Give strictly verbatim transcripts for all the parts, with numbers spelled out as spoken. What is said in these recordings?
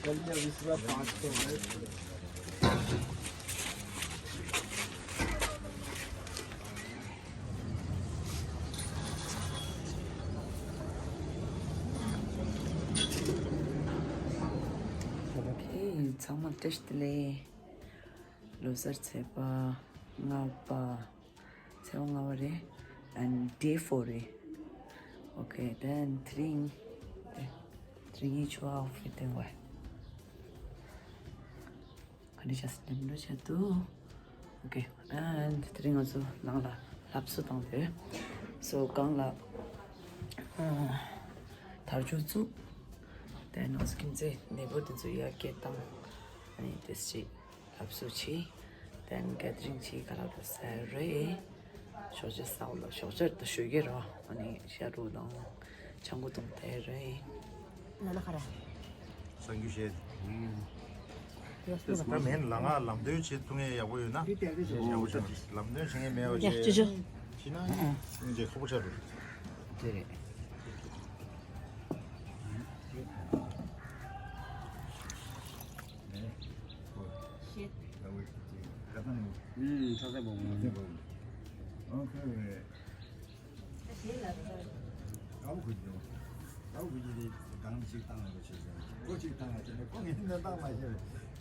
ཚང་མ་བཀྲ་ཤིས་བདེ་ལེགས། ལོ་གསར་ཚེས་པ་ལྔ་པ། ཚེས་པ་ལྔ་པ་རེད། And day four རེད། Okay, then དེ་རིང་དེ་དེ་རིང་ངའི་ཕྱུ་པ་outfit དེ་བ། ག་འདྲ་བྱས་ནས་འགྲོ་བྱས་འདུག Okay, and དེ་རིང་ང་ཚོ་ནང་ལ་ལྷ་གསོལ་བཏང་དེ། So སྒང་ལ་ཨ་དར་ལྕོག་བཙུགས། དེ་ནང་སྐྱིན་ཚེ་ནེ་བོ་དེ་ཚོ་ཡར་སྐྱེལ་བཏང་། ཨ་ནི་དེ་ཅིག་ལྷ་གསོལ་བྱས། Then gathering བྱས་ག་ལ་དུ་ཟེར་རེད། ཞོགས་ཇ་ཟ་བ་ལ་ཞོགས་ཇ་དུ་ཞོགས་ཀས་རོ། ཨ་ནི་ཤ་རུ་དང་ཆང་བུ་དང་དེ་རེད། ན་ན་ཁ་ར། སང་རྒྱུ་བཤད། ད་མེད་ལ་ང་ལམ་སྟོན་བྱེད་ཐུབ་མཁན་ཡག་པོ་ཡོད་ན་ཡག་པོ་བྱུང་། ལམ་སྟོན་བྱེད་མཁན་མེད་པ་ཡ་ཅི་ཅི། བྱེད་ན་སྙིང་རྗེ་ཁོག་པ་ཆག་འགྲོ། དེ་རེད།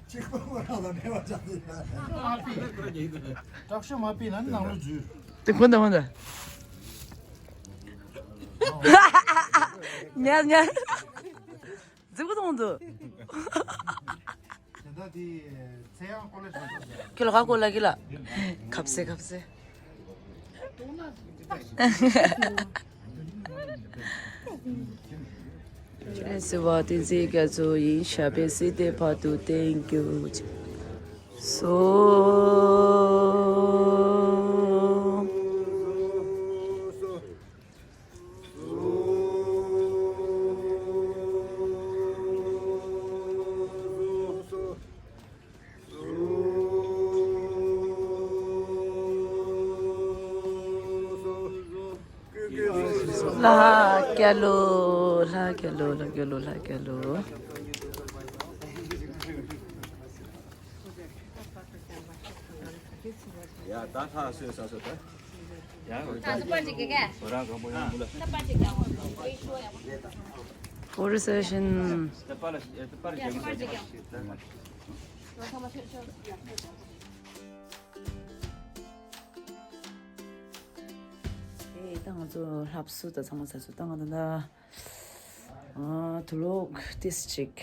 དེ་ཁོ་ན་མ་ན་ནང་ལོ་འཛུལ། དེ་ཁོ་ན་མ་ན། ཉལ་ཉལ། རྫིག་པོ་གཏོང་འདུག་ཁྱོད་ལ་ཁ་སྐོར་ལ་གི་ལ། ཁབ་སེ་ཁབ་སེ། ཁྱོད་སེ་བ་བསྟན་འཛིན་རྒྱ་མཚོ་ཡིན། ཞབས་པད་སྲིད་མཐའི་བར་དུ་བརྟན་གྱུར་ཅིག་སོ། ལྷ་རྒྱལ་ལོ། ལྷ་རྒྱལ་ལོ། ལྷ་རྒྱལ་ལོ། ལྷ་རྒྱལ་ལོ། ཡ་ད་ཁ་སོས་ས་སོ་ད། ཡ་ད་ཚོ་པར་ཅིག་གེ་གེ་ཁོ་རང་གང་པོ་ཡང་མུ་ལ། ད་པར་ཅིག་ཀྱང་། Photo session. ད་པར་ལ་ད་པར་ཡ་ཅིག་ད་པར་ཅིག་ཀྱང་། ཨེ་ད་ང་ཚོ་ལྷ་གསོལ་ད་ཚང་མ་ཚར་སོང་། ད་ང་ད་ད་ཨ་དུག་ལོག་ཏིས་ཅིག་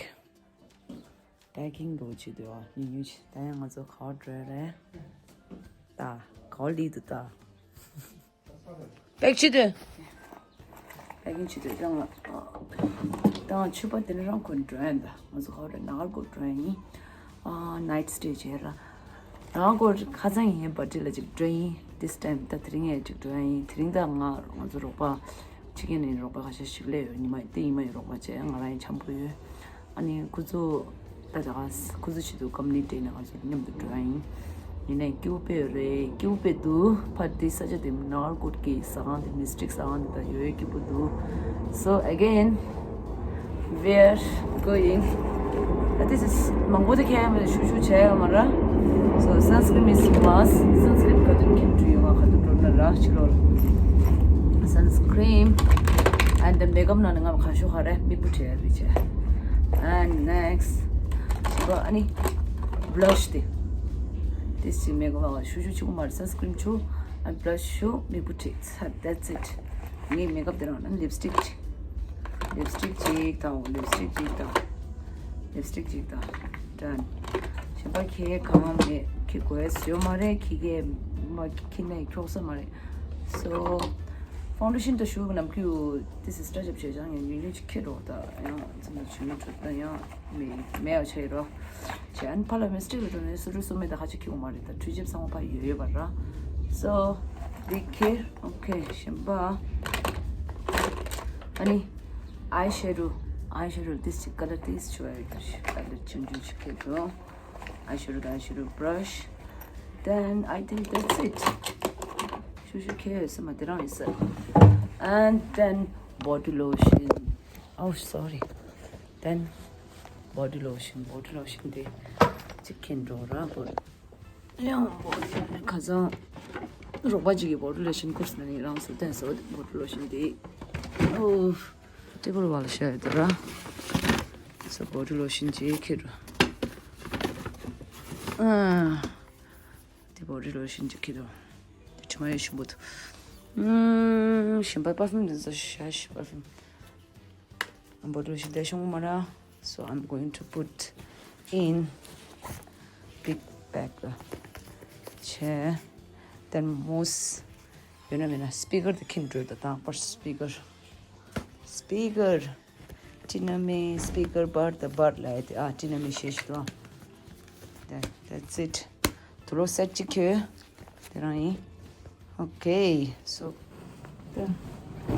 པེ་ཀིང་འགྲོ་བྱེད་དུས་ཨ་ཉུང་ཉུང་བྱེད། ད་ཡང་ང་ཚོ་ག་བར་འགྲོ་ཡ་རེད། ད་ག་བར་ལི་དུ་ད། པེག་བྱེད་དུས། པེ་ཀིང་བྱེད་དུས་རང་ལ། ད་ང་ཕྱུ་པ་དེ་ནི་རང་ཁོ་ན་འགྲོ་ཡ་ད། ང་ཚོ་ག་བར་ནཱ་གར་ཀོཊ་འགྲོ་ཡ་ཡིན། ཨ་ནའིཊ་སི་ཊེ་བྱས་ར། ནཱ་གར་ཀོཊ་ཁ་སང་ཡིན་པར་ཌེ་ལ་ཅིག་འགྲོ་ཡིན། ཏིས་ཊའིམ་ད་དེ་རིང་ཡང་ཅིག་འགྲོ་ཡ་ཡིན། དེ་རིང་ད་ང་ང་ཚོ་རོགས་པ། ཕྱི་རྒྱལ་ནས་རོགས་པ་ཁ་ཤས་ཤིག་སླེབས་ཡོད། ཉི་མ་དེ་ཉི་མ་ཡི་རོགས་པ་བྱས། ང་རང་ཡང་འཆམ་པོ་ཡོད། ཨ་ནི་ཁོ་ཚོ་ད་ཆ་ག་ཁོ་ཚོ་ཆེད་དུ་ཀམ་པ་ནི་སྤྲད་ནས་ང་ཚོ་མཉམ་དུ་འགྲོ་ཡ་ཡིན། ཡིན་ནའི་སྐྱིད་པོ་དཔེ་ཡོད་རེད། སྐྱིད་པོ་དཔེ་འདུག་ཕར་དེ་ས་ཆ་དེ་ནཱ་གར་ཀོཊ་གི་ཟ་ཁང་དེ་མི་སི་ཊིག་ཟ་ཁང་དེ་ད་ཡོད་ཡོད་སྐྱིད་པོ་འདུག So again, we are going. Uh, this is མང་པོ་དེ་ཁྱེད་མེད་ཤུ་ཤུ་བྱས་ཡོད་མ་ར། So sunscreen is must. Sunscreen ག་དུས་ཁྱེད་འགྲོ་ཡོང་ང་ག་དུས་འགྲོ་ན་ར་ཕྱི་ལོགས་ལ། Sunscreen and the makeup ནང་ནས་ང་ཁ་ཤོ་ཁ་རེ་མིག་བུ་བྲེ་རེ་བྱས། And next ཞེས་པ་ཨ་ནི་blush དེ། དེ་སི་མེ་ཀབ་ལ་ཤུ་ཤུ་ཆུ་མར་sunscreen ཆུ། And blush ཆུ་མིག་བུ་བྲེ། That's it. ངའི་མེ་ཀབ་དེ་རང་ན་ལིབ་སི་ཊིག་ཅིག་ལིབ་སི་ཊིག་ཅིག་དང་ལིབ་སི་ཊིག་ཅིག་དང་། ལིབ་སི་ཊིག་ཅིག་དང་། Done. གཞན་པ་ཁྱེད་གང་མེད་ཁྱེད་དགོས་ཡོད་མ་རེད། ཁྱེད་ཀྱིས་མ་ཁྱེད་ནས་འཁྱོག་ས་མ་རེད། So foundation ད་ཞུ་ནམ་ཁུ་this is touch up བྱས་ཀྱང་ཡང་ཉུང་ཉུང་ཅིག་ཁྱེར་རོགས། ད་ཡང་ཚང་མ་ཆུ་མི་འཕྲོད་ད་ཡང་མི་མེད་ཡ་ཆེ་རོ། བྱས་ཨན་ཕ་ལ་མི་སི་ཊིག་ལ་འགྲོ་ནས་སུ་རུ་སུ་མེད་ད་ཁ་ཅིག་ཁྱེར་གོ་མ་རེད། ད་འཕྲུལ་ཆས་ཚང་མ་ཕ་ཡོད་ཡོད་པ་ར། So འདི་ཁྱེར། Okay གཞན་པ་ཨ་ནི་eye shadow. Eye shadow this color this ཆུ་ཨ་ཡོད་ཀྱི་color ཆུང་ཆུང་ཅིག་ཁྱེར་རོ། Eye shadow དང་eye shadow brush. Then I think that's it. ཤུ་ཤུ་ཁྱེར་ཡོད་ས་མ་དེ་རང་ཡིན་ས། And then body lotion. Oh sorry. Then body lotion, body lotion དེ་གཅིག་འཁྱེར་འགྲོ་ར། body ཡང་body ཁ་སང་རོགས་པ་གཅིག་གིས་body lotion ཁུར་སོང་ནས་རང་ཚོ་བསྟན་སོང་། body lotion དེ་ཨོ་ཏི་བོར་བ་ལ་ཤར་དུ་ར། སོ་body lotion གཅིག་འཁྱེར་ར། ཨ་ཏི་བོར་བ་ལ་ཤར་གཅིག་འཁྱེར་ར། དྲི་མ་ཡོད་ཞིམ་པོ་འདུག་ཨུམ། ཞིམ་པ་པར་ཕིའུམ་འདི་ཚོ་ཤ་ཤི་པར་ཕིའུམ། body lotion དེ་ཤོང་མ་ར། So I'm going to put in big bag ལ། ཆེ། Then mousse ཡོད་ན་མེད་ན་speaker དེ་འཁྱེར་འགྲོ་ད། དང་པར་speaker speaker དྲི་མ་མེད་speaker བར་དང་བར་ལ་ཡ་དེ། ཨ་དྲི་མ་མེད་ཤེས་ཤི་དོ། That- that's it. དུ་ལོ་སེ་ཊི་གཅིག་ཁྱོད། དེ་རང་ཡིན། Okay, so ད་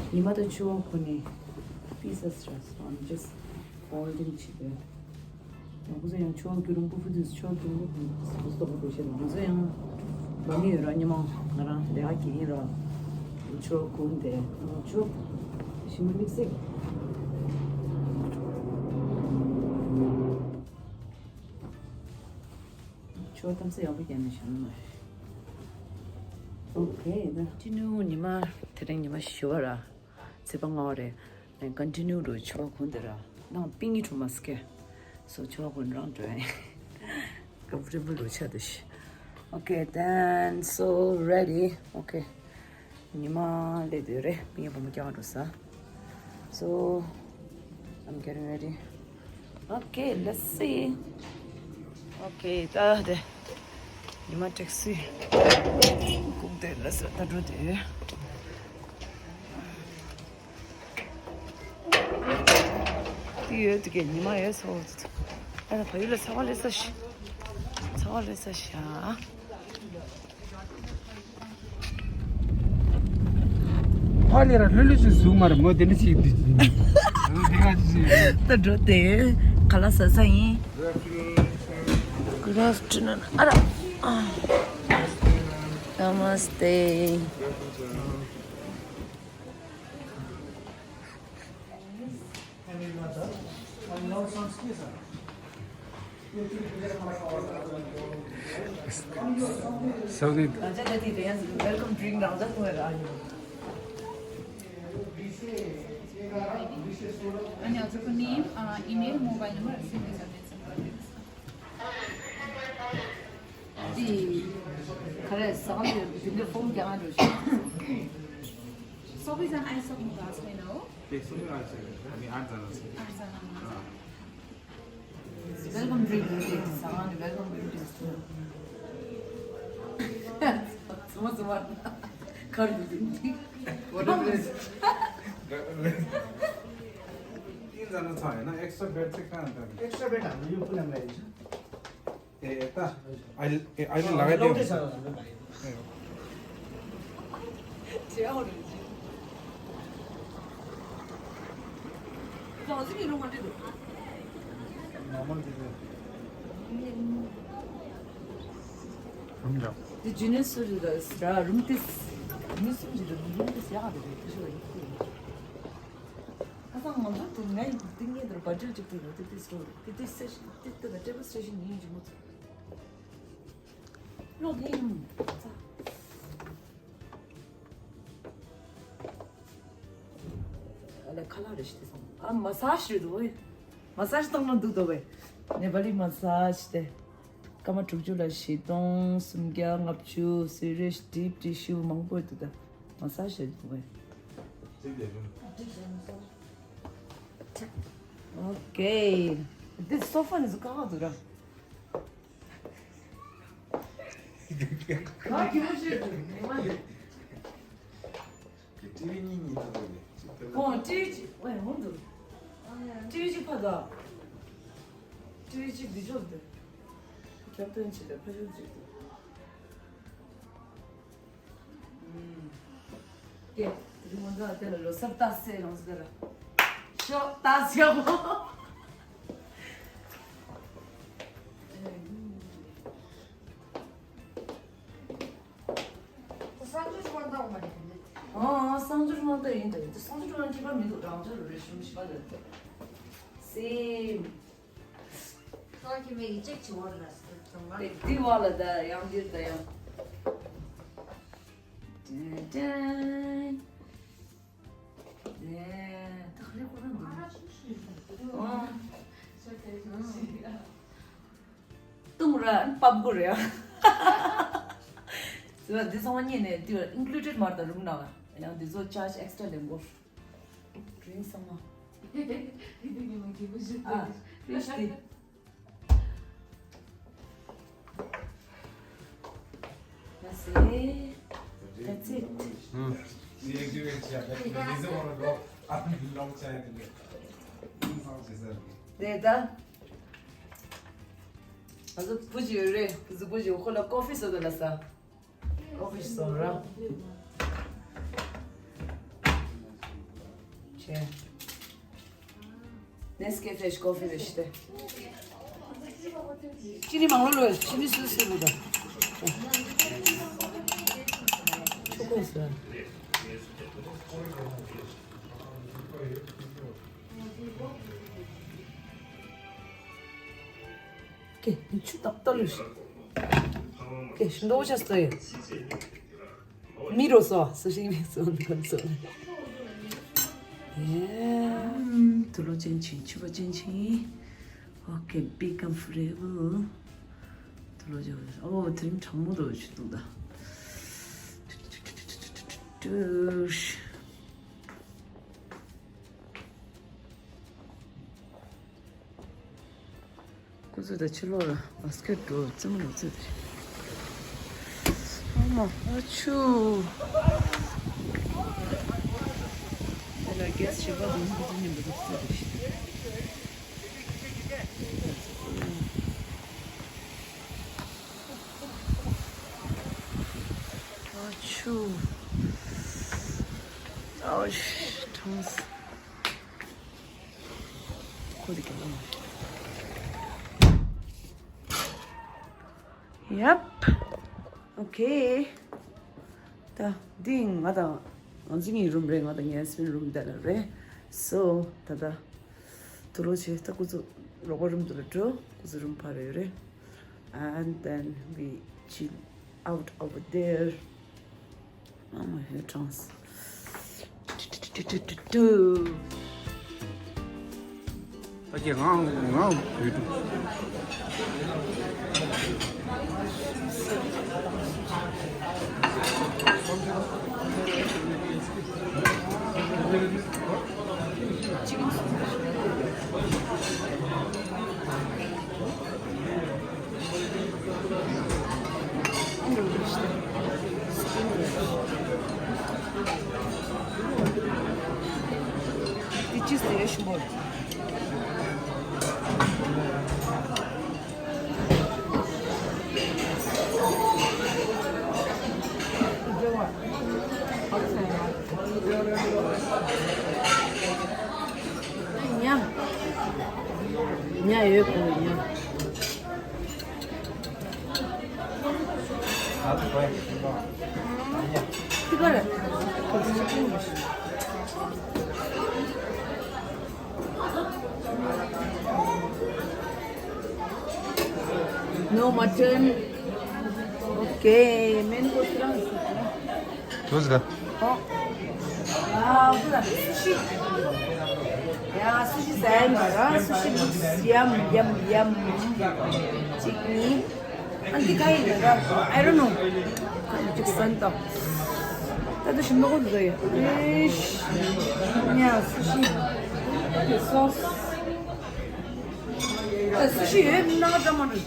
ཉི་མ་དང་ཆུ་བ་ཁོ་ནས་pieces ར། So I'm just folding བྱེད་པས། ཡང་ཁོ་ཚོ་ཡང་ཆུ་བ་རྒྱུ་རུང་པུ་པུ་དུས་ཆུ་བ་རྒྱུ་རུང་པུ་པུ་སྟོབས་པོ་བྱེད་དང་། ང་ཚོ་ཡང་མ་མི་ཡོད་ར། ཉི་མ་ང་རང་ལས་ཀ་གི་ཡིན་ར། ཆུ་བ་ཁུང་དེ་ཆུ་བ་ཞིམ་པོ་དམིགས་བསལ། ཆུ་བ་གཏམ་ས་ཡག་པོ་བརྒྱབ་ནས་བཞག་ནི་མ་རེད། Okay ད་ཅི་ནུ་ཉི་མ་དེ་རིང་ཉི་མ་བཞི་བ་ར། ཚེས་པ་ལྔ་བ་རེད། ཨེ་continue རུ་ཆུ་བ་གུང་དེ་ར། ནང་པིང་ཡི་ཁྲོ་མ་སྐད། So ཆུ་བ་གུང་རང་འགྲོ་ཡིན། Comfortable རུ་ཆ་དུ་ཤི། Okay, then so ready. Okay. ཉི་མ་ལས་དུས་རེད། མི་ཡང་བུ་མོ་སྐྱེལ་བ་འགྲོ་ས། So I'm getting ready. Okay, let's see. Okay, ད་དེ་ཉི་མ་ཊེག་སི་ཁུག་དེ་ལ་ས་ད་འགྲོ་དེ། དེ་ཡོད་དེ་གས་ཉི་མ་ཡོད་སོ། ཨ་ད་ཕ་ཡུལ་ལ་ཚ་བ་ལས་ས་ཤི། ཚ་བ་ལས་ས་ཤི་ཨ། ཕ་ལས་ར་ལྷོད་ལྷོད་ཅིག་བཟུང་མ་རེད་མོ། དེ་འདྲ་ཅིག་འདུག་ཅིག་ད་འགྲོ་དེ་ག་ལ་ས་ས་ཡིན། Good afternoon. ཨ་ར། Namaste. Saudi. Welcome drink. Name, uh, email, mobile number. འདི་ག་རེ་ཟ་ག་ལ་ཡོད། འདི་འདྲ་ཕོམ་རྒྱག་ག་འགྲོ་ཤག Sobi san, I saw you last night, no? Okay, Sobi, I said, I mean, I'm Zana. I'm Zana. Welcome drink, ཟ་ག་ནི་welcome drink. ཚང་མ་ཚང་མ་ཁར་འདུག་འདི། Whatever it is. འདི་ཟ་ན་ཚང་ཡིན་ན་extra bed ཚིག་གང་དང་། Extra bed ཨ་ཡུ་ཕུ་ནམ་ལ་ཡིན། ཨེ་ད། ཨ་ལི་ཨ་ལི་ལ་ག་ལོག་དེ་ས་ལ་མེད་པ་ཡིན། ཅེ་ཨོ་རེ་ཅེ། ཟང་ཟིང་གི་རུ་མ་འདྲེ་འདུག་ནོར་མལ་དེ་རེད། རུམ་འདྲ། དེ་ཇི་ནེ་སུ་རེད་ད་ར་རུམ་ཏིས། ཇི་ནེ་སུ་རེད་ད་རུམ་ཏིས་ཡག་རེད་རེད་དེ་ཤོ་ཡིན་ཁུལ། ཁ་སང་ང་ཚོ་དེ་ང་ཡི་ཏིང་ངེ་དེར་བ་ཇལ་ཅིག་དེ་རེད་དེ་དེ་སོ་རེད་དེ་དེ་སེ་ཤི་དེ་དེ་ད་ཊེ་བལ་སེ་ཤི་ཡིན་ཅི་མོ་ཚོ། ལོ་དེ་ཡིན། ཨ་ལ་ཁ་ལག་རེ་ཞིག་དེ་སོང་། ཨ་མ་སཱ་ཇི་རེད་འདུག་བས། མ་སཱ་ཇི་བཏང་ན་འདུག་འདུག་བས། ནེ་པ་ལི་མ་སཱ་ཇི་དེ། སྐར་མ་དྲུག་ཅུ་ལ་བཞི་སྟོང་སུམ་བརྒྱ་ལྔ་བཅུ་སུ་རེ་ཌིབ་ཊི་ཤུ་མང་པོ་འདུག་ད་མ་སཱ་ཇི་རེད་འདུག་བས། ཨོ་ཀེ། འདི་སོ་ཕ་ནི་ཟུ་ཀ་ག་འདུག་ར། ང་གི་མོ་ཤེས་འདུག་ཉི་མ་འདི། ཀྱི་ཊི་ཝི་གཉིས་གཉིས་ཐོག་ཏུ་ཡོད་ཅིག་ལྟ། ཁོང་ཊི་ཝི་ཅིག་ཨོ་ཡ་ཧོན་དུ། ཊི་ཝི་ཅིག་ཕ་དོ། ཊི་ཝི་ཅིག་འདི་ཕྱོགས་དུ། ཁྱབ་སྟོན་བྱེད་པའི་ཕ་ཤུལ་ཅིག་ཏུ། ཀྱེ། དེ་རིང་ང་ཚོ་དེ་ལ་ལོ་གསར་ལྟ་སེ་རང་སེ་ར། ཤོག་ལྟ་སེ་ཡོང་། གསང་སྤྱོད་དབང་ཐང་མ་རེད། ཨང་གསང་སྤྱོད་དབང་ཐང་ཡིན་ད་ཡིན་ད་གསང་སྤྱོད་དབང་ཐང་ཁྱད་པར་མི་འདུག་རང་ཚོ་རུ་རེ་ཤུམ་ཤི་པ་ལ་ད། སེམས། ཁ་ཁྱི་མེ་ཡི་ཅེག་ཆི་ཝར་ལ་སི་ཀེ་ཏི་ཚང་མ། དེ་དེ་བ་ལ་ད་ཡང་འདིར་ད་ཡང་། ཏན་ཏན། ནས་ད་ཁ་རེ་ཁོ་རང་འདུག་ཨ། ཏུང་ར་ཨན་པབ་གུ་རེ་ཨ། ཟེར་བ་འདི་ཚང་མ་རྙེད་ནས་འདི་ཨིན་ཀླུ་ཌེཌ་མར་དང་རུམ་ནང་ཡང་འདི་ཚོ་ཅར་ཇི་ཨེག་སི་ཊྲ་ལེན་གོ། ཌི་རིང་ཚང་མ། ཨ། ཕི་ཤ་ཏི། That's it. That's it. དེ་ད། ང་ཚོ་བུ་ཅིག་ཡོད་རེད། བུ་ཅིག་བུ་ཅིག་ཁོ་ལ་ཀོ་ཕི་བཟོ་དགོས་ལ་ས། ཀོ་ཕི་བཟོ་ར། ཆེ། ནེས་ཀེ་ཕེ་ཀོ་ཕི་རེད་ཤི་ཏེ། ཅི་ནི་མང་ལོ་ལོ་ཅི་ནི་སུ་སུ་ལོ་ད། ཆོ་གོ་སུ། ཀེ་ཆུ་ཏག་ཏག་ལུས། ཀེ་ཤིན་ཏུ་ཆ་སྟོ་ཡོད། མི་རོ་སོ་སུ་ཤིང་མི་སོ་འདི་གམ་སོ། ཡེ། དུ་ལོ་ཅན་ཆིན་ཆུ་བ་ཅན་ཆིན། Okay, be comfortable. དུ་ལོ་ཅན། ཨོ་དེ་རིང་གྲང་མོ་འདུག་ཆུ་འདུག་ད། ཁོ་ཚོ་ད་ཕྱི་ལོགས་ལ་བ་སི་ཀེ་ཊི་འགྲོ་རྩེད་མོ་རྩེ་དེ། ཨ་མ་ཨ་ཆུ། དེ་ལ་གེ་སི་ཞིག་པ་དང་ཁོ་ཚོ་མཉམ་དུ་རྩེ་དེ། ཨ་ཆུ། ཨོ་ཤི་ཁྲོངས། ཁོ་དེ་ག་ལ་མ། Yep. Okay. ད་འདི་ང་དང་ང་ཚོ་གཉིས་རུམ་རེད། ང་དང་ངའི་ཧས་བྷེན་རུམ་དེ་ལ་རེད། So ད་ད་དུ་ལོ་ཆེ་ད་ཁོ་ཚོ་རོགས་པ་རུམ་དུ་ལ་འགྲོ། ཁོ་ཚོ་རུམ་ཕར་ཡོད་རེད། And then we chill out over there. ཨ་མ་ཧེ་གྲངས། ད་ཀྱེ་ང་ང་ཡོད་དུ། ཉ། ཉ་ཡོད་གོ་ཉ། ཐིག་ག་རེད། No mutton. Okay, main course རང་ཟེར། ཨོ། ཨ་ཁུ་ལ་སུ་ཤི། ཡ་སུ་ཤི་ཟ་ཡ་མ་ར། Sushi looks yum, yum, yum. གཅིག་གཉིས། ཨ་འདི་ག་ཡིན་ན་ར། I don't know. གཅིག་སན་ཏོ། ད་དུ་ཤི་མ་གོ་འདུག་ཡ། ཨེ་ཤི། ཡ་སུ་ཤི། ད་སུ་ཤི་ཡོད་ན་ང་ད་མ་འགྲོ།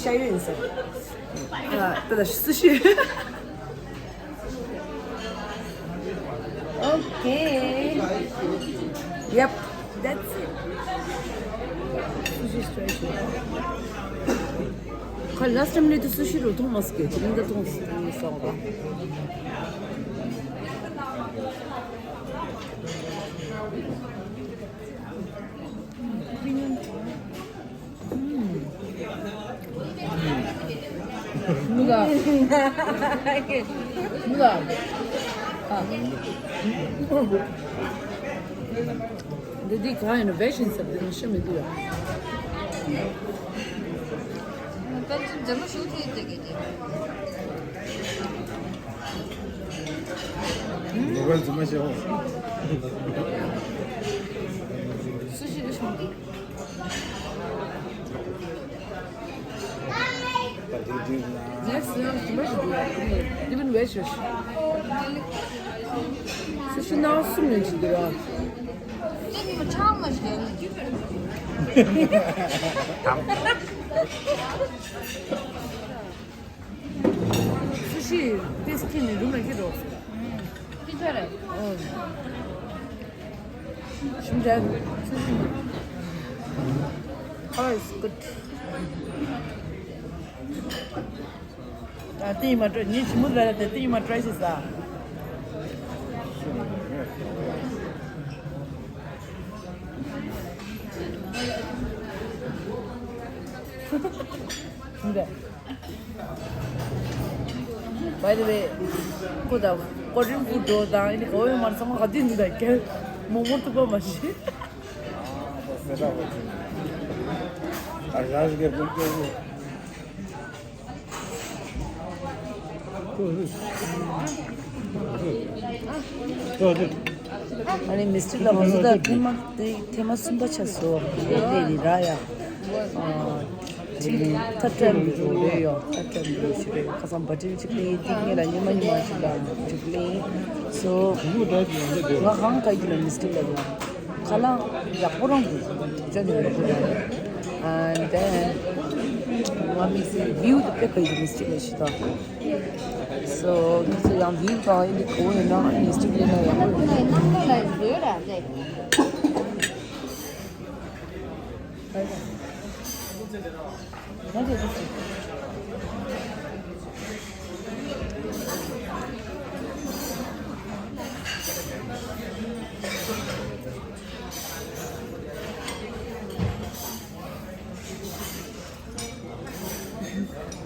ཤ་ཡོད་ཡིན་ཟེར། ཨ་ད་ད་སུ་ཤི། Okay. Yep, that's it. Sushi station. ཁ་last time ལས་དུ་སུ་ཤི་རུ་མཐོང་མ་སྐད་ཅིག་མི་འདི་མཐོང་སོང་བ། ནུ་ག་ནུ་ག་ཨ། འདི་འདི་གང་ཡིན་ནོ་བེ་ཤིན་ཟེར་འདི་ནི་ཤི་མི་འདུག་ཡ། པཎ་ཆེན་རྫུན་མ་ཞུ་ཐེ་དེ་གི་དེ། ནུ་བར་རྫུན་མ་བྱའོ། སུ་ཞིག་གི་ཞུ་དེ། Yes, yes, yes, yes. Even veg. Sushi now soon in Chidura. Sushi, this kid in room like it. Teacher. Shimjang. Sushi. Oh, it's good. ཨ། དེ་ཡིན་མ་ཀྲོ་ངས་ཞིམ་མོ་ལ་ལ་དེ་དེ་ཡིན་མ་ཀྲོ་ཤི་ས། འདི། By the way, ཁོ་ད་ཀོ་རིན་ཕུ་འགྲོ་དང་ཨ་ནི་གོ་བའི་མར་ཚང་མ་ག་དུས་འདི་ད་ཀྱེ་མོག་མོག་ཐུག་པ་མ་ཤི། ཨ་ར་གེ་ཀུན་ཀེ། ཨ་ནི་མི་སི་ཊར་ལགས་ང་ཚོ་ད་ཐེངས་མ་དེ་ཐེངས་མ་གསུམ་པ་ཆགས་སོང་། ཡ་དེ་རི་ར་ཡ། ཨ། ཐ་ཀྲན་རེ་ཡོ། ཐ་ཀྲན་རེ་ཞུ་རེ། ཁ་སང་བ་ཏྲི་ཅིག་ལེན། ཏིག་ངེ་ལ་ཉི་མ་ཉི་མ་ཞིག་ལ་ཅིག་ལེན། སོ། ང་ཧང་ག་གི་ལ་མི་སི་ཊར་ལ་ཡོང་། ཁ་ལག་ཡག་པོ་རང་འདུག་ཅོ་ནི་ཡག་པོ་རང་། And then ང་དམིགས་བསལ་བིའུ་དེ་དཔེ་ག་ཡི་མི་སི་ཊར་ལ་ཞིག་དང་། སོ་ང་ཚོ་ཡང་བིའུ་དང་ཨིན་དི་གོ་ཡིན་ན་མི་སི་ཊར་ལ་ཡང་ཡག་པོ་རེད།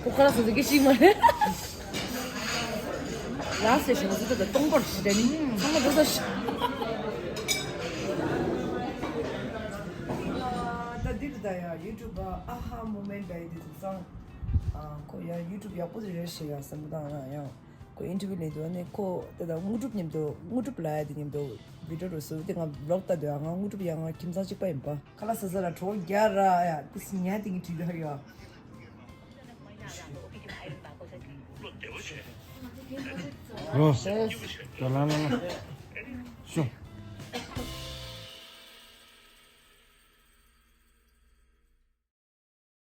ཁོ་ཁ་ལག་ཟ་ཟ་གི་ཤིག་མ་རེད། ལ་སེ་ཞིག་ང་ཚོ་ད་སྟོང་པར་ཞིག་རེད་ནི་ཚང་མ་འགྲོ་ས་ཞིག་ད་འདིར་ད་ཡ་ཡུ་ཊུབ་པ་ཨ་ཧ་མོ་མེན་ཊ་ཡི་དེ་དུ་ཚང་ཁོ་ཡ་ཡུ་ཊུབ་ཡག་པོ་དེ་རེད་ཤེས་ཡ་བསམ་པ་དང་ཡང་ཁོ་ཨིན་ཊར་བིའུ་ལེན་དུ་ནི་ཁོ་ད་ད་དངོས་གྲུབ་མཉམ་དུ་དངོས་གྲུབ་ལ་ཡ་དེ་མཉམ་དུ་བི་ཌི་ཡོ་རུ་སུ་དེ་ང་བི་ལོག་ལྟ་དུ་ཡ་ང་དངོས་གྲུབ་ཡ་ང་ཁྱིམ་ཚང་གཅིག་པ་ཡིན་པ། ཁ་ལག་ཟ་ཟ་ལ་གྲོགས་རྒྱག་ར་ཡ་དེ་སི་ཉ་དེ་ངའི་དྲིན་ལ་ཡ། ཨོ། ད་ལ་ལ་ལ། ཤོ།